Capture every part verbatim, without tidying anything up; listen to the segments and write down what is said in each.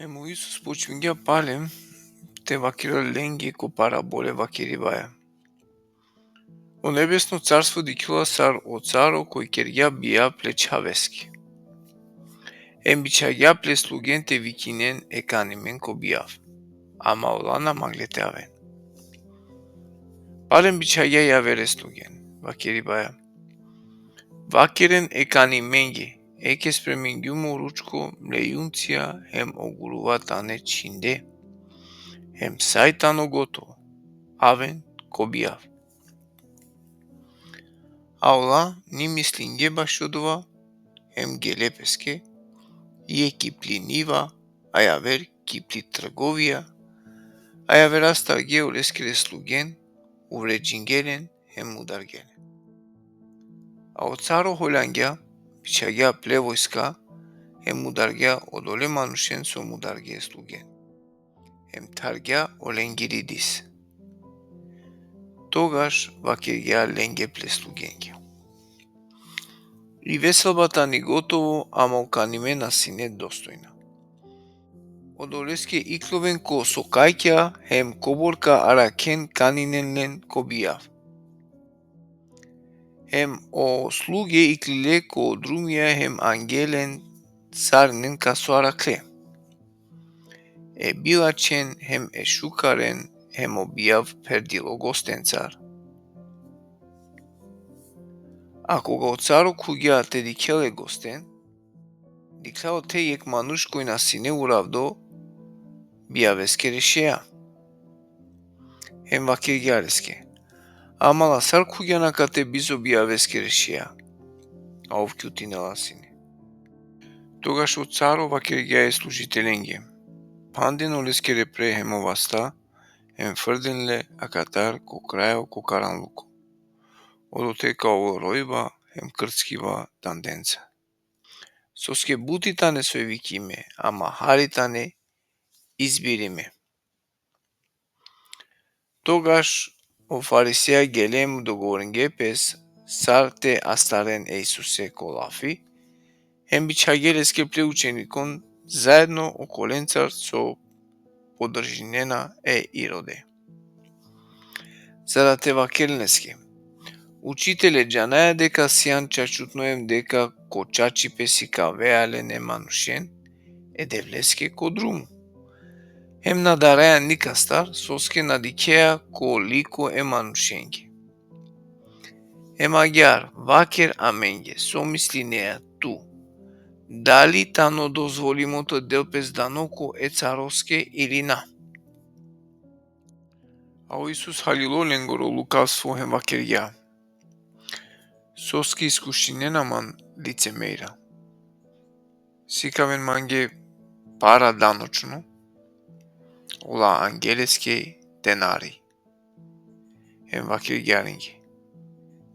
Em o Isus počmingja palem te vakerel lenge ko parabole vakeribaja. O nebesno carstvo dikhela sar o caro koj kergja bijav ple čhaveske. Em bičhagja ple slugen te vikinen e kanimen ko bijav, ama ola na mangle te aven. Palem bičhagja javere slugen, vakeribaja: Vakeren e kanimenge, eke spremingjum o ručko mle juncija hem o guruva tane čhinde. Hem saj tano gotovo, aven ko bijav. A ola ni mislinge bašo dova, hem gele peske, jekh ki pli niva, a javer ki pli trgovija, a javer astarge oleskere slugen, uvredžinge len hem mudarge len. A o caro holjangja, bičhagja ple vojska, hem mudargja odole manušen so mudarge slugen. Hem thargja olengiri dis. Togaš vakergja lenge ple slugenge: I veselba tani gotovo, ama o kanime na sine dostojna. Odoleske ikloven ko sokajkja hem kobor ka arakhen kaninen len ko bijav. Hem o sluge iklile ko drumija hem angelen sarinen ka so arakhle. E bilačhen hem e šukaren hem o bijav pherdilo gostencar. A koga o caro khuvgja te dikhel e gosten, dikhla ote jekh manuš koj na sine uravdo bijaveskere šeja. Hem vakergja leske: Amala, sar khuvgjan akate bizo bijaveskere šeja? A ov kjutinela sine. Togaš o caro vakergja e služitelenge: Phanden oleskere pre hem o vasta, hem frden le akatar ko krajo ko karanluko. Odote ka ovel rojba hem krckiba tandenca. Soske buti tane soj vikime, ama hari tane izbirime. Togaš o fariseja gele hem dogovoringe pes sar te astaren e Isuse ko lafi, hem bičhage leske ple učenikon zaedno okolencar so podržinena e Irode. Za da te vakeren leske: Učitele, džanaja deka sian čačutno hem deka ko čačipe sikavea len e manušen e Devleske ko drumo. Hem na daraja nikastar, soske na dikhea ko liko e manušenge. Em agjaar, vaker amenge, so mislinea tu? Dali tano dozvolimo te del pes dano ko e caroske ili na? A o Isus halilo lengoro lukavstvo hem vakergja: Soske iskušinena man, licemerja? Sikaven mange para danočno. Ola ange leske denari. Hem vakergja lenge: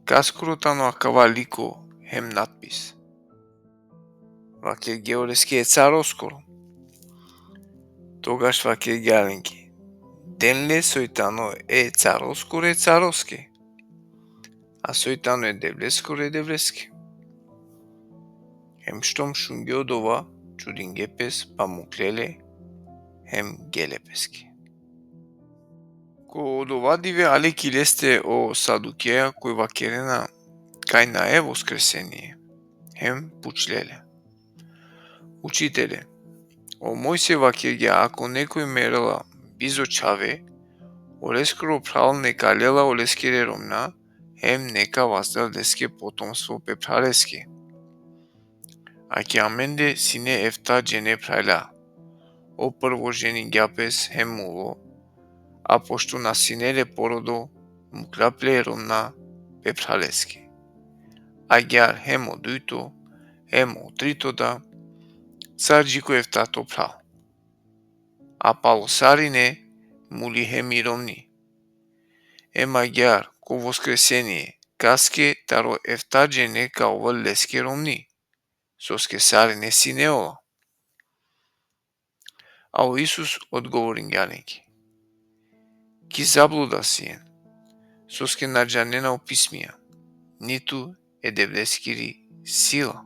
Kaskoro tano akava liko hem natpis? Vakergje oleske: E caroskoro. Togaš vakergja lenge: Den le soj tano e caroskoro e caroske, a soj tano e Devleskoro e Devleske. Hem štom šungje odova, čudinge pes, pa mukle le hem gele peske. Ko odova dive ale ki leste o Sadukeja koj vakerena kaj nae voskresenie, hem pučle le: Učitele, o Mojsej vakergja, ako nekoj merela bizo čhave, oleskoro phral neka lela oleskere romnja, hem neka vazdel leske potomstvo pe phraleske. A ki amende sine efta džene phralja. O prvo ženingja pes hem mulo, a pošto na sine le porodo, mukla ple romnja pe phraleske. Agjaar hem o dujto, hem o trito da, sar dži ko eftato phral. A palo sarine, muli hem i romni. Em agjaar, ko voskresenie, kaske taro efta džene ka ovel leske romni, soske sarine sine ola. A o Isus odgovoringja lenge: Ki zabluda sien, soske na džanena o pismija, nitu e Devleskiri sila.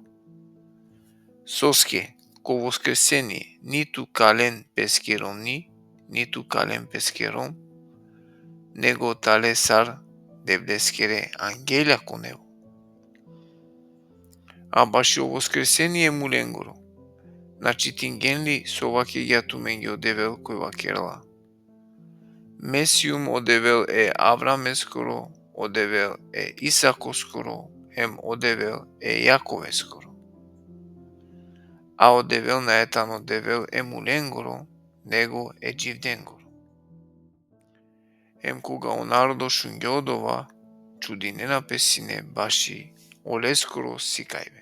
Soske, ko voskresenie, nitu ka len peske romni, nitu ka len peske rom, nego tale sar Devleskere angelja ko nebo. A bašo voskresenie e mulengoro, na čitingjen li so vakergja tumenge o Devel koj vakerela: Me sium o Devel e Avrameskoro, o Devel e Isakoskoro, hem o Devel e Jakoveskoro. A o Devel nae tano Devel e mulengoro, nego e dživdengoro. Hem koga o narodo šungja odova, čudinena pe sine baši oleskoro sikajbe.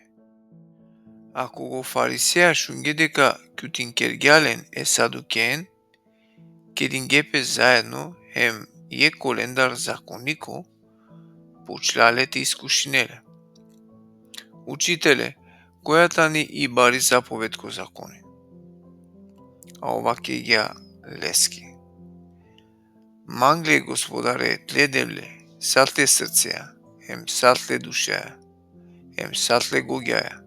A koga o farisea šungje deka kjutinkergja len e sadukeen, kedingje pe zaedno, hem jekh kolendar zakoniko pučlja le te iskušinel le: Učitele, koja tani i bari zapoved ko zakoni? A ov vakergja leske: Mang le Gospodare tle Devle sa tle srcea, hem sa tle dušea, hem sa tle gogjaja.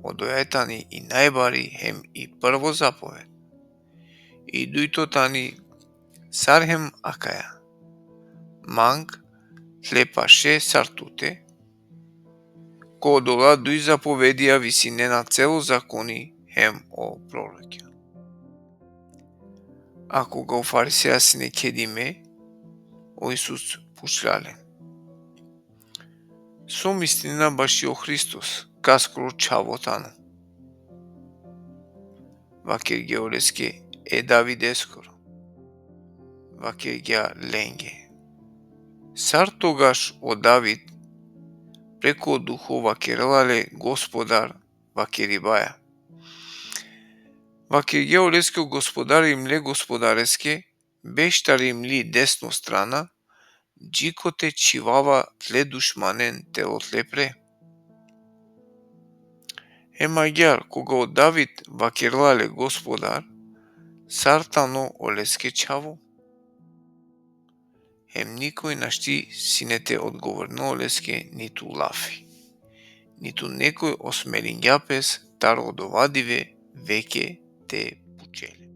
Odoja tani i najbari hem i prvo zapoved. I dujto tani sar hem akaja: Mang tle paše sar tute. Ko odola duj zapovedija visinena celo zakoni hem o prorokja. A koga o farisea sine kedime, o Isus pučlja len: So mislinena baši o Hristos, kaskoro čhavo tano? Vakergje oleske: E Davideskoro. Vakergja lenge: Sar togaš o David preko Duho vakerela le Gospodar vakeribaja? Vakergja oleske o Gospodar i mle Gospodareske: Beš tari mli desno strana, dži kote čhivava tle dušmanen telo tle pre. Hem agjaar, koga o David vakerela le Gospodar, sar tano oleske čhavo? Hem nikoj našti sine te odgovorinel oleske nitu lafi, nitu nekoj osmelingja pes taro odova dive veke te pučel le.